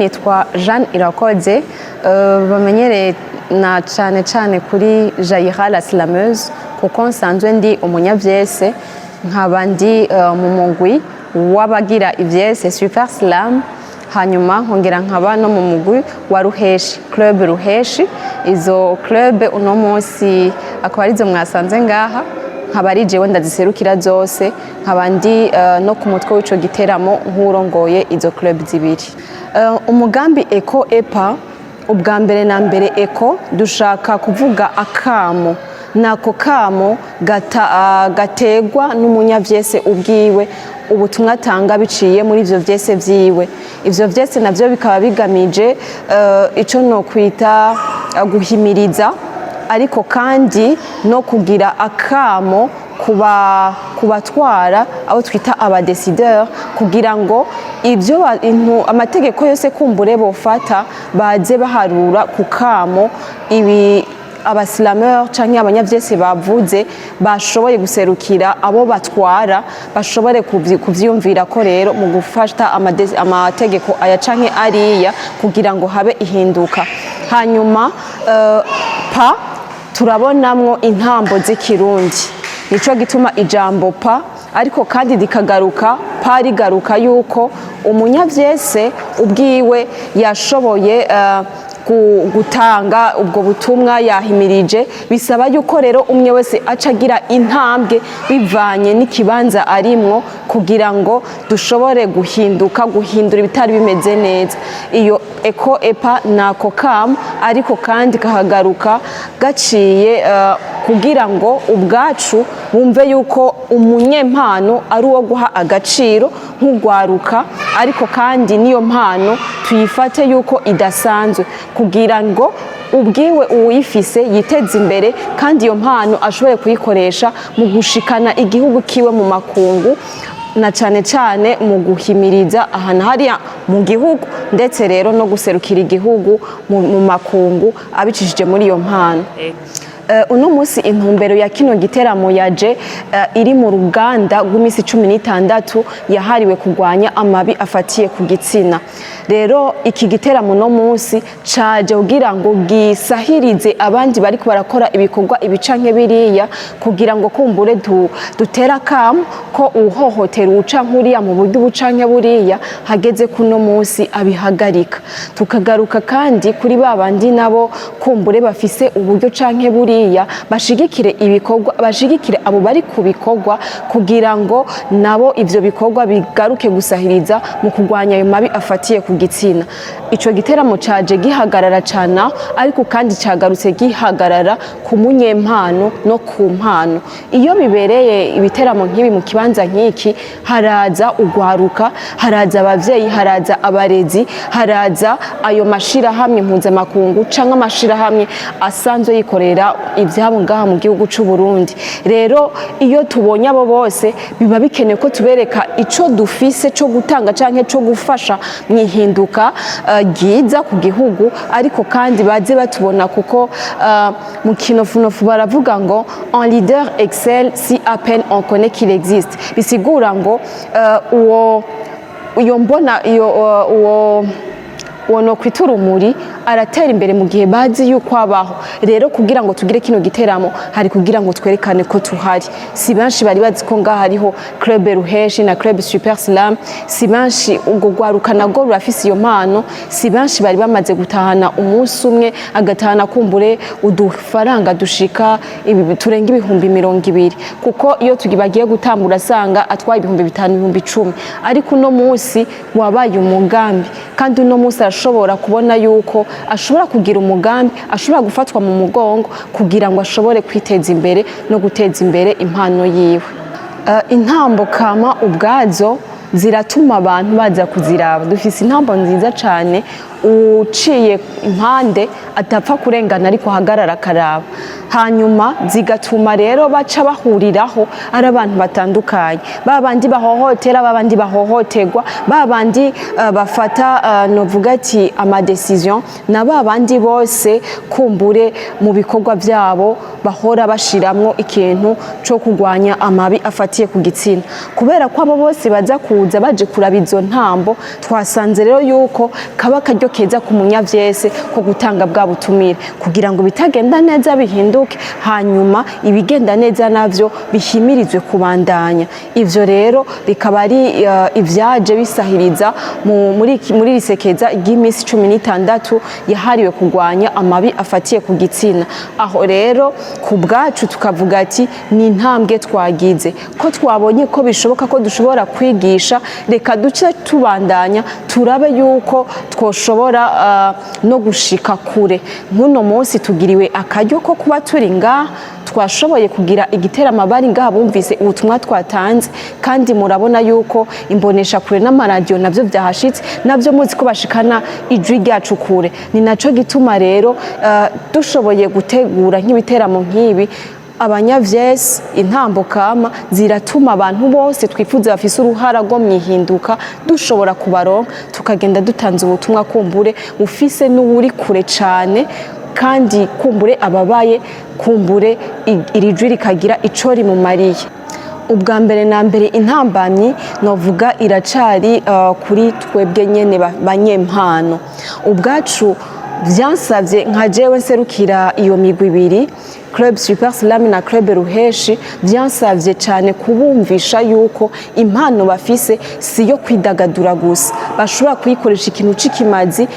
Nitwa Jeanne Irakoze, bamenyereye na cane cane kuri Jaira la slameuse, kuko nsanzwe ndi umunyavyese, nkaba ndi mu mugwi w'abagira ivyese Super Slam, hanyuma nkongera nkaba no mu mugwi wa Ruheshi, Club Ruheshi. Izo club uno munsi akaba arizo mwasanze ngaha, nkaba ari jewe ndaziserukira zose, nkaba ndi no ku mutwe w'ico giteramo nk'urongoye izo club zibiri. Umugambi Eco EPA, ubwa mbere na mbere eco dushaka kuvuga akamo, nako kamo gategwa n'umunyavyese ubwiwe, ubutumwa atanga biciye muri ivyo vyese vyiwe. Ivyo vyese navyo bikaba bigamije ico no kwita guhimiriza, ariko kandi no kugira akamo kuba kubatwara, abo twita aba décideurs, kugira ngo ibyo amategeko yose kumbure bofata baze baharura ku kamo ibi aba slameurs canke abanyavyese bavuze, bashoboye guserukira abo batwara, bashobore kuvyiyumvira ko rero mu gufata amategeko aya canke ariya kugira ngo habe ihinduka. Hanyuma pa turabonamwo intambo z'Ikirundi, nico gituma ijambo pa, ariko kandi rikagaruka, pa rigaruka yuko umunyavyese ubwiwe yashoboye gutanga ubwo butumwa yahimirije. Bisaba yuko rero umwe wese aca agira intambwe bivanye n'ikibanza arimwo, kugira ngo dushobore guhinduka, guhindura ibitari bimeze neza. Iyo eco epa nako kamo, ariko kandi kahagaruka gaciye kugira ngo ubwacu bumve yuko umunyempano ari uwo guha agaciro nk'ugwaruka, ariko kandi n'iyo mpano tuyifate yuko idasanzwe, kugira ngo ubwiwe uwuyifise yiteze imbere, kandi iyo mpano ashobore kuyikoresha mu gushikana igihugu kiwe mu makungu, na cane cane mu guhimiriza ahantu hariya mu gihugu, ndetse rero no guserukira igihugu mu makungu abicishije muri iyo mpano. Uno munsi intumbero ya kino giteramo yaje iri mu ruganda rw'iminsi 16 yahariwe kurwanya amabi afatiye ku gitsina. Rero iki giteramo uno munsi caje kugira ngo gisahirize abandi bariko barakora ibikorwa ibi canke biriya, kugira ngo kumbure dutere akamo ko uhohotera uwuca nk'uriya mu buryo ubu canke buriya hageze kuno munsi abihagarika. Tukagaruka kandi kuri ba bandi nabo kumbure bafise uburyo canke buriya, bashigikire ibikorwa, bashigikire abo bari ku bikorwa, kugira ngo nabo ivyo bikorwa bigaruke gusahiriza mu kurwanya ayo mabi afatiye ku gitsina. Ico giteramo caje gihagarara cane, ariko kandi cagarutse gihagarara ku munyempano no ku mpano. Iyo bibereye ibiteramo nk'ibi mu kibanza nk'iki, haraza ugwaruka, haraza abavyeyi, haraza abarezi, haraza ayo mashirahamwe mpuzamakungu canke amashirahamwe asanzwe yikorera ivyabo ngaha mu gihugu c'u Burundi. Rero iyo tubonye abo bose, biba bikenewe ko tubereka ico dufise co gutanga canke co gufasha mu ihinduka ryiza ku gihugu, ariko kandi baze batubona, kuko mu kinofunofu baravuga ngo "Un leader excelle si à peine on connaît qu'il existe". Bisigura ngo uwo iyo mbona iyo uwo no kwita urumuri aratera imbere mu gihe bazi yuko abaho. Rero kugira ngo tugire kino giteramo, hari kugira ngo twerekane ko tuhari. Si benshi bari bazi ko ngaha hariho Club Ruheshi na Club Super Slam. Si benshi, ubwo rwaruka nabwo rurafise iyo mpano. Si benshi bari bamaze gutahana umunsi umwe, agatahana kumbure udufaranga dushika ibi turenga 20,000, kuko iyo bagiye gutambura asanga atwaye 5000, 10,000. Ariko uno munsi wabaye umugambi, kandi uno munsi arashobora kubona yuko ashobora kugira umugambi, ashobora gufatwa mu mugongo kugira ngo ashobore kwiteza imbere no guteza imbere impano yiwe. Intambo kama ubwazo ziratuma abantu baza kuziraba. Dufise intambo nziza cyane. Uciye impande atapfa kurengana, ariko ahagarara akaraba. Hanyuma zigatuma rero baca bahuriraho ari abantu batandukanye, ba bandi bahohotera, ba bandi bahohoterwa, ba bandi bafata novuga ati ama décisions, na ba bandi bose kumbure mu bikorwa byabo bahora bashiramwo ikintu co kurwanya amabi afatiye ku gitsina. Kubera ko abo bose baza kuza baje kuraba izo ntambo, twasanze rero yuko kaba akaryo keza ku munyavyese ko gutanga bwa butumire, kugira ngo bitagenda neza bihinduke, hanyuma ibigenda neza navyo bihimirizwe kubandanya. Ivyo rero bikaba ari ivyaje bisahiriza muri risekeza ry'iminsi 16 yahariwe kurwanya amabi afatiye ku gitsina. Aho rero ku bwacu tukavuga ati ni intambwe twagize, ko twabonye ko bishoboka ko dushobora kwigisha. Reka duce tubandanya, turabe yuko twoshobora no gushika kure. Nk'uno munsi tugiriwe akaryo ko kuba turi ngaha, twashoboye kugira igiteramo, bari ngaha bumvise ubutumwa twatanze, kandi murabona yuko imbonesha kure n'amaradiyo navyo vyahashitse, navyo muzi ko bashikana ijwi ryacu kure. Ni naco gituma rero dushoboye gutegura nk'ibiteramo nk'ibi, abanyavyese, intambo kama ziratuma abantu bose twifuza bafise uruhara rwo mwihinduka dushobora kubaronka, tukagenda dutanze ubutumwa, kumbure ufise n'uwuri kure cane, kandi kumbure ababaye, kumbure iri jwi rikagira ico rimumariye. Ubwa mbere na mbere, intambamyi novuga iracari kuri twebwe nyene banyempano ubwacu. Vyansavye nka jewe nserukira iyo migwi ibiri, Club Super Slam na Club Ruheshi, vyansavye cyane kubumvisha yuko impano bafise si yo kwidagadura gusa, bashobora kuyikoresha ikintu c'ikimazi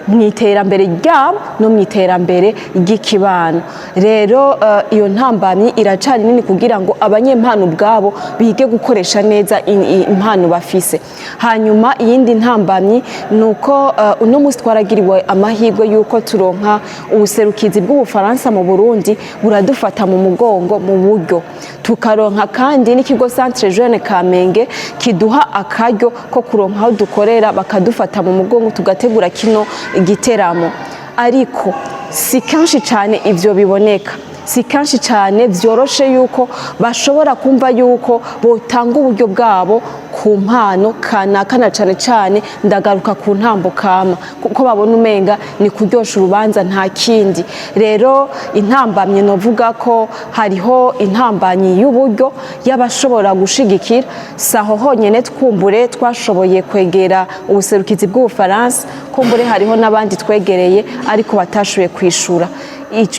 mu iterambere ryabo no mu iterambere ry'ikibano. Rero iyo ntambamyi iracari nini kugira ngo abanyempano ubwabo bige gukoresha neza impano bafise. Hanyuma iyindi ntambamyi ni uko uno munsi twaragiriwe amahirwe yuko turonka ubuserukizi bw'Ubufaransa mu Burundi, buradufata mu mugongo mu buryo, tukaronka kandi n'ikigo Centre Jeune Kamenge kiduha akaryo ko kuronka aho dukorera, bakadufata mu mugongo tugategura kino giteramo. Ariko si kenshi cyane ivyo biboneka, si kenshi cyane vyoroshe yuko bashobora kumva yuko botanga uburyo bwabo ku mpano kanaka, na cane cane ndagaruka ku ntambo kama, kuko babona umenga ni kuryosha urubanza, nta kindi. Rero intambamye novuga ko hariho intambanyi y'uburyo y'abashobora gushigikira. Saho honyene twumbure twashoboye kwegera ubuserukizi bw'Ubufaransa, kumbure hariho n'abandi twegereye ariko batashoboye kwishura.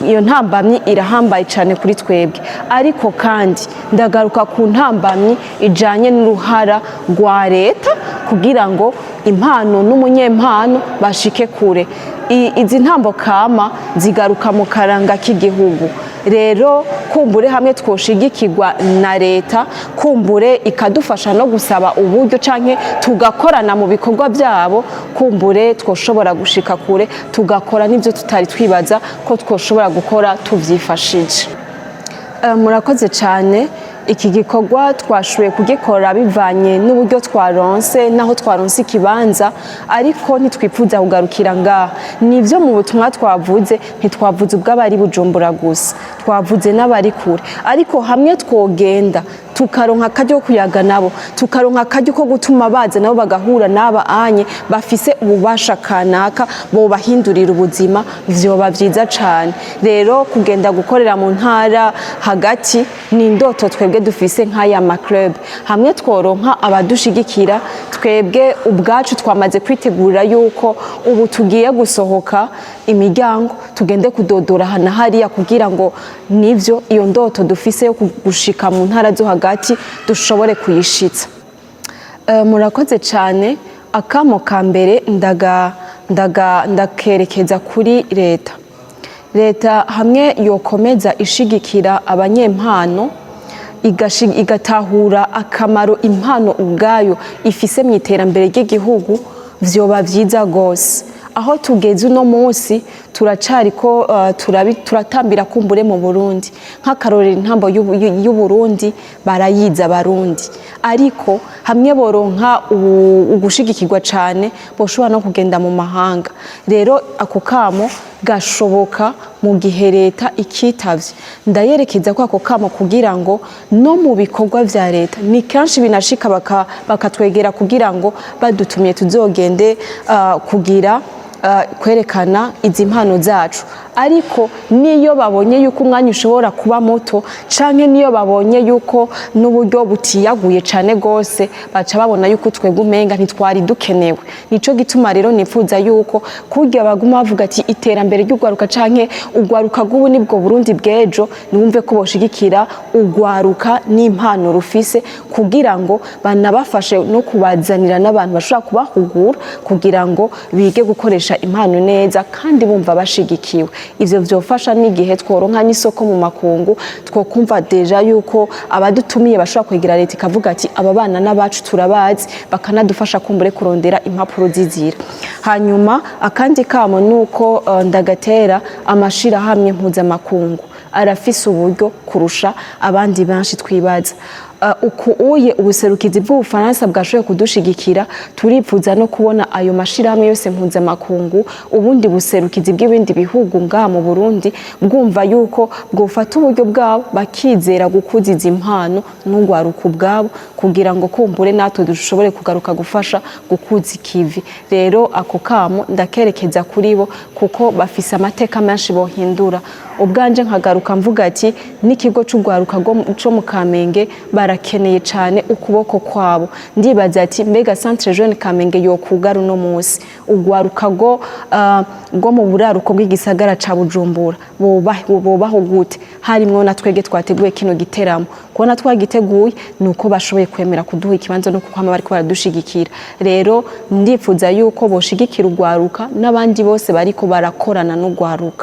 Iyo ntambamyi irahambaye cyane kuri twebwe. Ariko kandi ndagaruka ku ntambamyi ijanye n'uruhara rwa leta kugira ngo impano n'umunyempano bashike kure. Izi ntambo kama zigaruka mu karanga k'igihugu. Rero kumbure hamwe twoshigikirwa na leta, kumbure ikadufasha no gusaba uburyo canke tugakorana mu bikorwa byabo, kumbure twoshobora gushika kure, tugakora n'ibyo tutari twibaza ko twoshobora gukora tuvyifashije. Murakoze cyane. Iki gikorwa twashoboye kugikora bivanye n'uburyo twaronse n'aho twaronse ikibanza, ariko ntitwifuza kugarukira ngaha. Nibyo, mu butumwa twavuze, ntitwavuze ubw'abari Bujumbura gusa, twavuze n'abari kure. Ariko hamwe twogenda tukaronka akaryo ko kuyaga nabo, tukaronka akaryo ko gutuma baza nabo bagahura n'aba anye bafise ububasha kanaka bobahindurira ubuzima, vyoba vyiza cane. Rero kugenda gukorera mu ntara hagati ni indoto twebwe dufise nk'aya ma club. Hamwe tworonka abadushigikira, twebwe ubwacu twamaze kwitegurira yuko ubu tugiye gusohoka imiryango, tugende kudodora hana hariya, kugira ngo nivyo iyo ndoto dufise yo gushika mu ntara zo hagati dushobore kuyishitsa. Murakoze cyane. Akamo ka mbere ndaga ndaga ndakerekeza kuri leta. Leta hamwe yokomeza ishigikira abanyempano, igatahura akamaro impano ubwayo ifise mu iterambere ry'igihugu, vyoba vyiza gose. Aho tugeze uno munsi, Turacariko turatambira kumbure mu Burundi. Nk'akarorero, intambo y'Uburundi barayiza Abarundi, ariko hamwe boronka ugushigikirwa cane, boshobora no kugenda mu mahanga. Rero ako kamo gashoboka mu gihe leta ikitavye. Ndayerekeza ko ako kamo kugira ngo no mu bikorwa vya leta, ni kenshi binashika bakatwegera kugira ngo badutumye tuzogende kugira kwerekana izi mpano zacu. Ariko niyo babonye yuko umwanya ushobora kuba muto, canke niyo babonye yuko n'uburyo butiyaguye cane gose, baca babona yuko twebwe umenga ntitwari dukenewe. Nico gituma rero nifuza yuko kurya baguma bavuga ati iterambere ry'urwaruka canke urwaruka rw'ubu nibwo Burundi bw'ejo, niwumve ko boshigikira urwaruka n'impano rufise, kugira ngo banabafashe no kubazanira n'abantu bashobora kubahugura kugira ngo bige gukoresha impano neza kandi bumva bashigikiwe. Ivyo vyofasha n'igihe tworonka n'isoko mu makungu, twokumva déjà yuko abadutumiye bashobora kwegera leta ikavuga ati aba bana n'abacu, turabazi, bakanadufasha kumbure kurondera impapuro z'inzira. Hanyuma akandi kamo nuko ndagatera amashirahamwe mpuzamakungu arafise uburyo kurusha abandi benshi twibaza. Uku uye ubuserukizi bw'Ubufaransa bwashoboye kudushigikira, turipfuza no kubona ayo mashirahamwe yose mpuzamakungu, ubundi buserukizi bw'ibindi bihugu ngaha mu Burundi, bwumva yuko bwofata uburyo bwabo bakizera gukuza izi impano n'urwaruka ubwabo, kugira ngo kumbure natwe dushobore kugaruka gufasha gukuza ikivi. Rero ako kamo ndakerekeza kuri bo, kuko bafise amateka menshi bohindura. Ubwanje nkagaruka mvuga ati n'ikigo c'urwaruka co mu Kamenge barakeneye cane ukuboko kwabo. Ndibaza ati mbega Centre Jeune Kamenge yokugara uno munsi, urwaruka rwo mu buraruko bw'igisagara ca Bujumbura bobaho gute, harimwo na twege twateguye kino giteramo? Kubona twagiteguye ni uko bashoboye kwemera kuduha ikibanza no kukwama bariko baradushigikira. Rero ndifuza yuko boshigikira urwaruka n'abandi bose bariko barakorana n'urwaruka.